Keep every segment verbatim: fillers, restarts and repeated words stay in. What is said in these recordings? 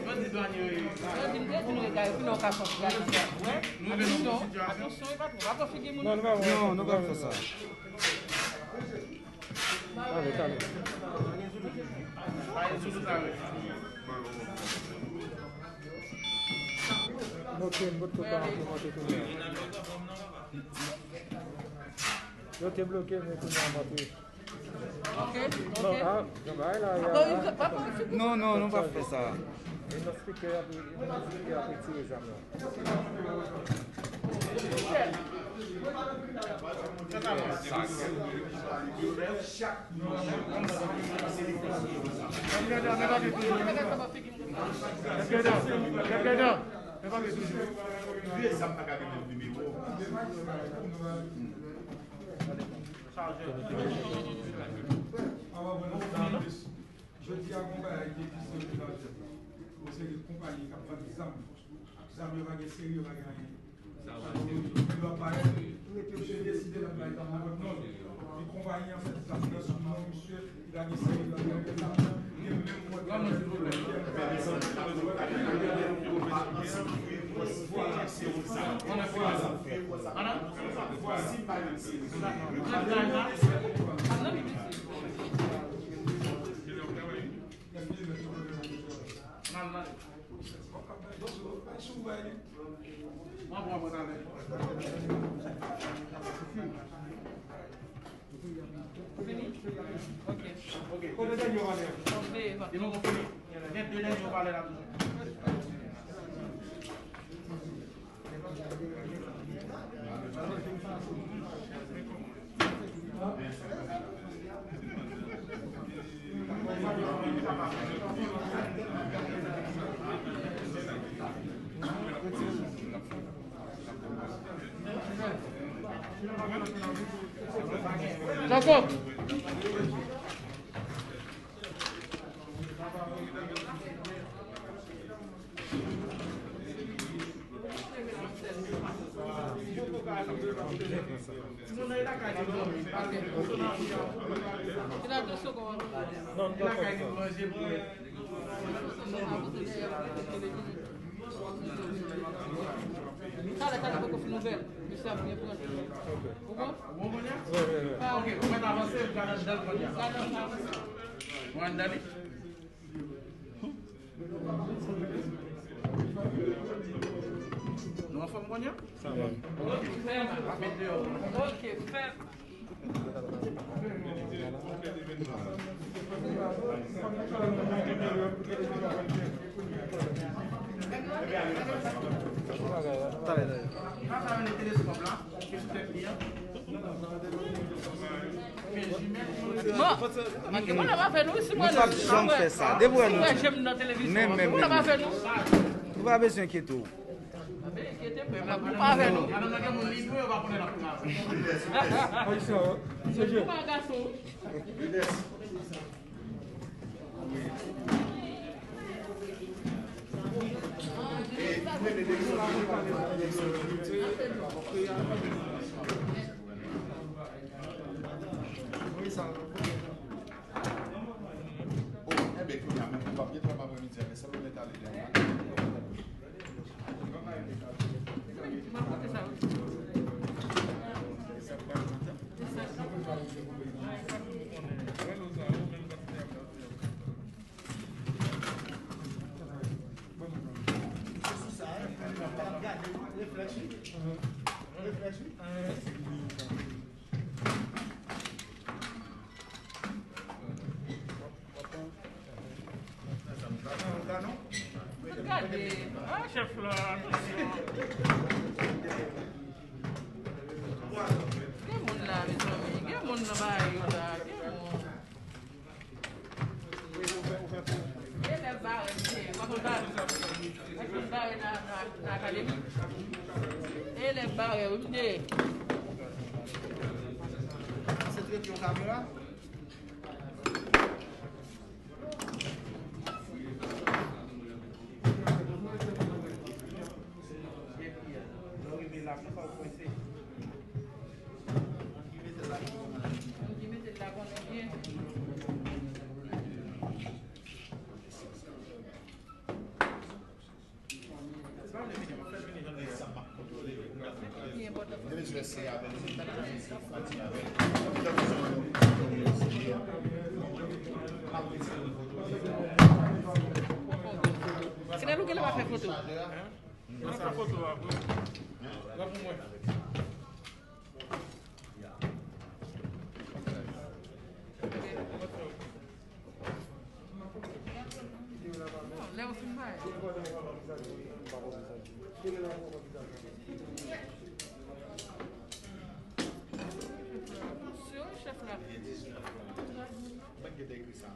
Yo di dwanye yo ye. Yo di m te di nou egare, epi lè w ka sòti la, nou vle nou sitiyasyon. Atansyon, atansyon, e pa twò, pa pran figi moun. Non, nou pa, non, nou pa fè sa. Talè, talè. Bloke m, bloke tout an, bloke kounye a. Yo te bloke m, men kounye a m antre. Ok, ok. Non, ah, jan bagay la, ya. Non, non, nou pa fè sa. E nan spikè, e nan spikè ap retire zam nan. Jodi a, gon bagay ki egziste yo te ka fè. Yon seri de konpayi k ap vann zam. Zam yo pa gen seri, yo pa gen anyen. Yo ap bay, yo te deside l ap bay nan lòt non. E konpayi an fè zam nan sou non misye, li pa gen seri, li pa gen anyen. Li menm mwen. Fini? Ok. Ok. Kote dènye valè? Bon, veye, va. Li poko fini. Gen de dènye valè la toujou. Jacob. Talè, talè, poko fin ouvè l. Mesye ap byen pran. Ou bon? Ou bon kounye a? Wi, wi, wi. Ok, ou mèt avanse, ou gade anndan l kounye a. Ou anndan li? Nou anfòm kounye a? Sa va. Ok. Fèm. Ap met deyò. Ok, fèm. Talè, talè. Bon, gen moun ap avè nou, si mwen, nou pa janm fè sa. Depi wè nou, gen moun ap avè nou. Nou pa bezwen enkyete w. Ou pa avè nou. Ou pa gason. Wi, sa. Oh, enben, kounye a menm, nou p ap gen travay aprèmidi a, men sa nou mèt ale dèyè. Gade, ah, chèf la. Gen moun la, mezanmi. Gen moun nan bagay yo la. Gen moun. Elèv bare, misye. W ap bare. W ap bare nan, nan, nan akademi. Elèv bare, wi, m te. Se trete yon kamera? Lè w rive la, konsa w prese. Ki mete la ki pou mwen? Fidel, ou genlè pa fè foto? Nan sa foto a, wi. Pran pou mwen. Non, lè w fin bay. Attention, chef la. Mwen ki te ekri sa.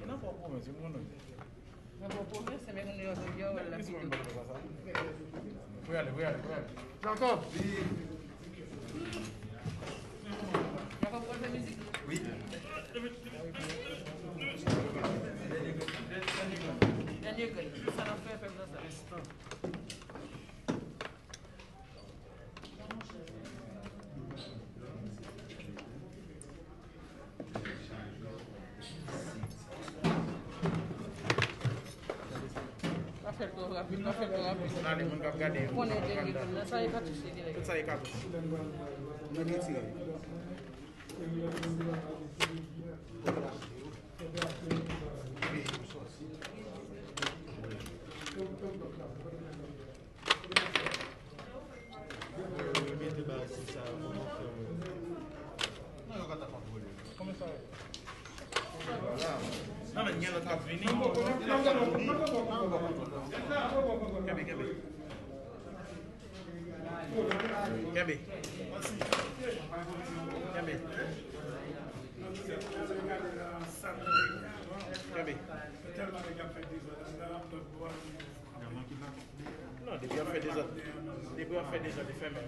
Nan pran pwomès, se moun. Nan pran pwomès, se men moun yo, yo, yo, la pito. Pou y ale, pou y ale, pou y ale. Jacob. Jacob, ou konn fè mizik? Wi. Dènye grenn. Sa n ap fè, fè m nan sa. Pa fè l twò rapid, pa fè l twò rapid. Gade moun k ap gade yo. Konnen dènye moun nan, sa e pa touche dirèk. Tout sa e katouch. Nou retire. Mete bagay sou sa, kòman fè, mwen? Non, yo ka ta kontrole. Kòman sa ye? Non, men gen lòt k ap vini. Kenbe, kenbe. Kenbe. Kenbe. Kenbe. Non, depi w ap fè dezòd, depi w ap fè dezòd, e fèmen.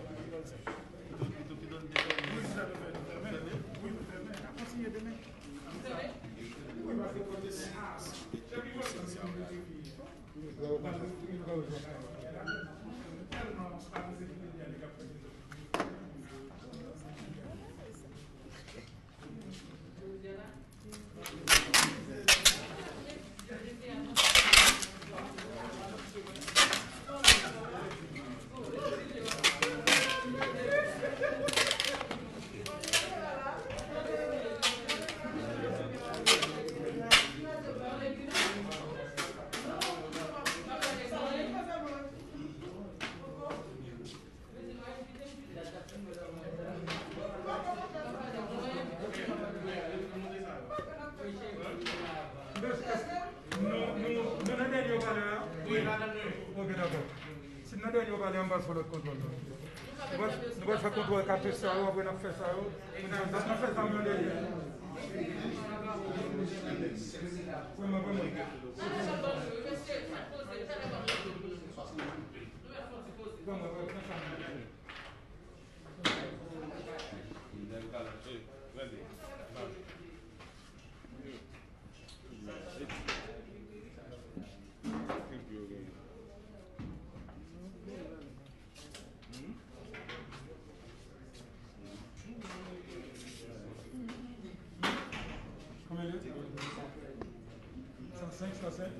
Nou, nou, nou nan dènye opalè a? Wi. Ok, dakò. Si n nan dènye opalè a, m pral fè lòt kontwòl la. Nou pral, nou pral fè kontwòl katouch sa yo, apre n ap fè sa yo. N ap fè sa yo nan dènye. Pran mwen, pran mwen. Konbyen l ye? San senk, san senk.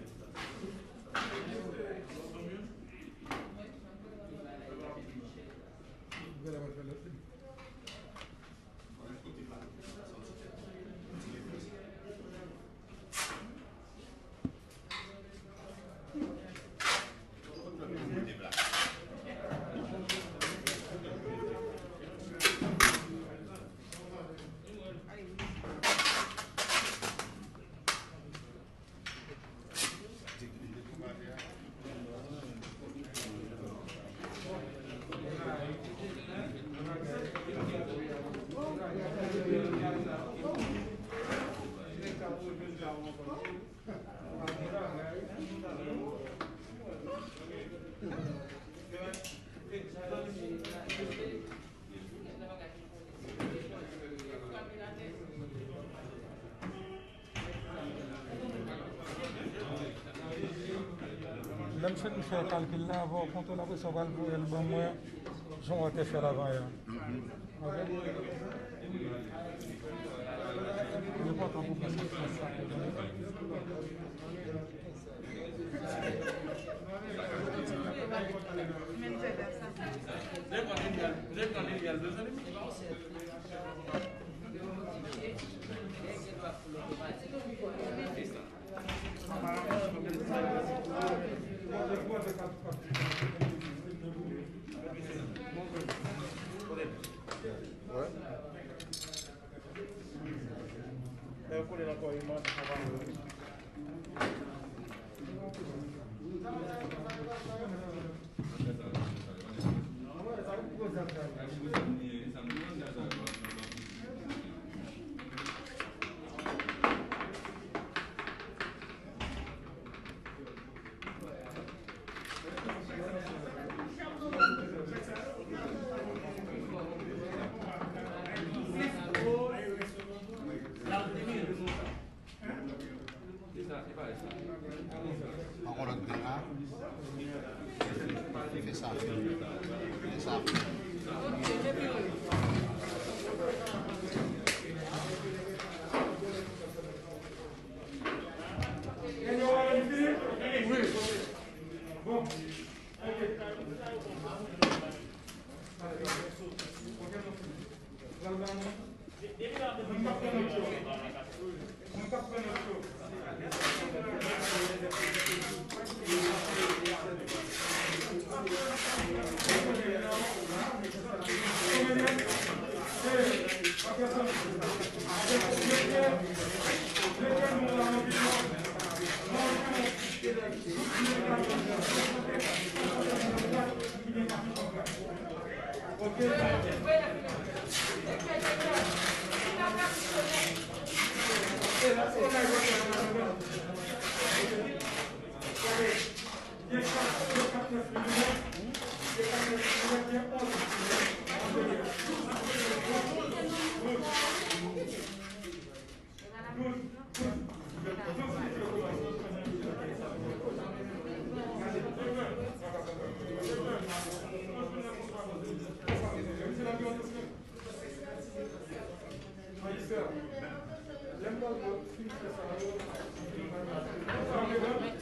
Lè m fin fè kalkil la, avan w kontwòl, apre sa w pral voye l ban mwen, jan w te fè l avan yè. Ok? Li enpòtan pou w fè sa, fè sa. Ankò lòt grenn la. Fè sa. Fè sa.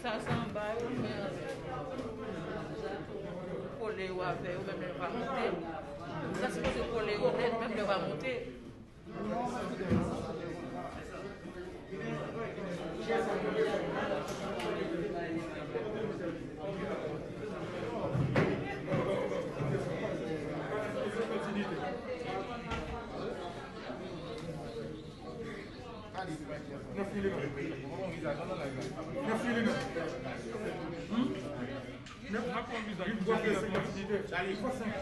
Sa se anba yo, men kole yo avè yo, menm lè yo pa monte. Sa sipoze kole yo nèt, menm lè yo pa monte. Nèf milimèt. Nèf milimèt. Hmm? Nèf, li bò senk. Li bò senk.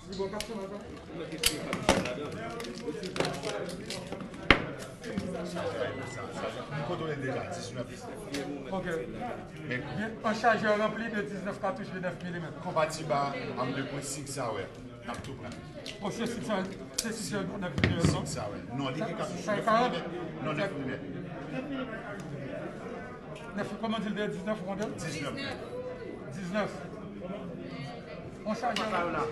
Li bò kat san ankò. M kontwole deja, diznèf. Ok. Men gen yon chajè ranpli de diznèf katouch de nèf milimèt. Konpatiba ak de pwen six sa wè. N ap tou pran. Bon, se six sa, se six sa, nèf milimèt, non? Six sa wè. Non, li gen katouch nèf milimèt. Non, nèf milimèt. Nèf, kòman di l de diznèf ou konte l? Diznèf. Diznèf. On chajè la.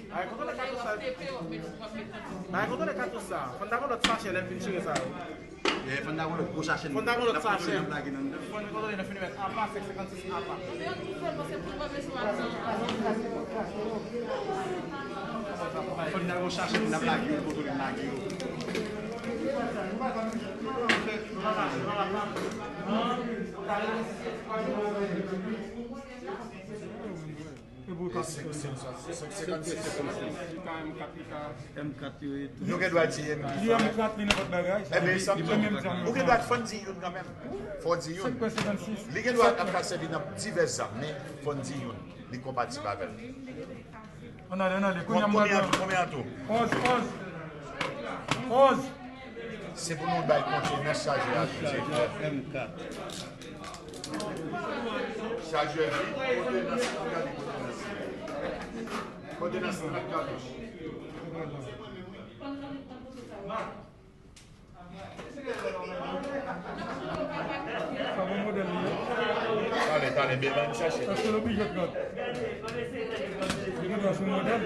Ay, kontwole katouch sa. Ay, kontwole katouch sa. Fò n ta gon lòt sachè lè n fin chire sa yo. Eh, fò n ta gon lòt gwo sachè. Fò n ta gon lòt sachè. N ap lage nan. Fò n kontwole nan fini mèt apa, senk senkannsis apa. Fò n ta gon sachè, n ap lage yo, kontwole lage yo. E pou senk, senk, senk, senk senkannsis. M kat yo ye tou. Nou gen dwa di M kat. Li M kat, li nenpòt bagay. Ebyen, sa m di w, ou gen dwa fò n di youn kanmenm. Fò w di youn. Li gen dwa ap ka sèvi nan divès zam, men fò n di youn. Li konpatib avè l. Ann ale, ann ale. Kounye a m pral pran. Konbyen an tou? Onz, onz. Onz. Se pou nou bay kontye nan chajè a tou, direktè. M kat. Chajè vit, kontenans, gade kontenans. Kontenans trant katouch. Sa bon modèl li ye. Talè, talè, ben, ban m chache. Èske l oblije trant? Li gen dwa sou modèl.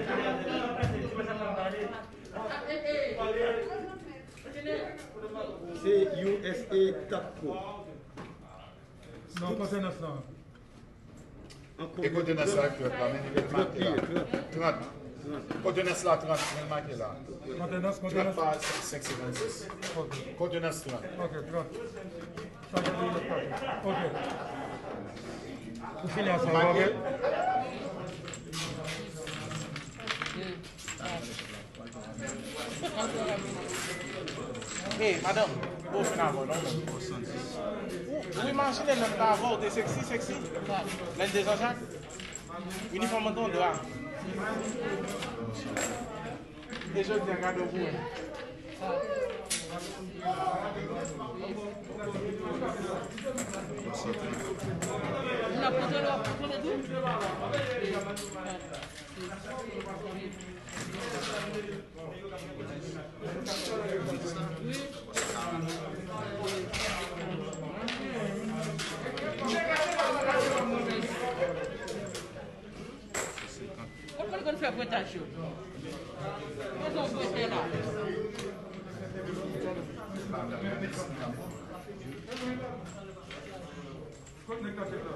Se U S A dot com. Non, kontenans lan. E kontenans la, trant la, men li met make la. Trant. Kontenans la, trant, men make la. Kontenans, trant pa senk senkannsis. Ok. Kontenans trant. Ok, trant. Sa se pou lòt pati. Ok. Ou fini a sa, ok? Hey, madanm, ou fin avè w, non? Ou, ou imajine lè m t avè w, te seksi, seksi? Lè n te Jean Jacques? Inifòm an te yon dra. E jodi a, gade w pou wè. N ap kontwole, w ap kontwole tou? Kot moun konn fè pwentaj yo? Kote w pwente la? Kot nèg k ap fè la?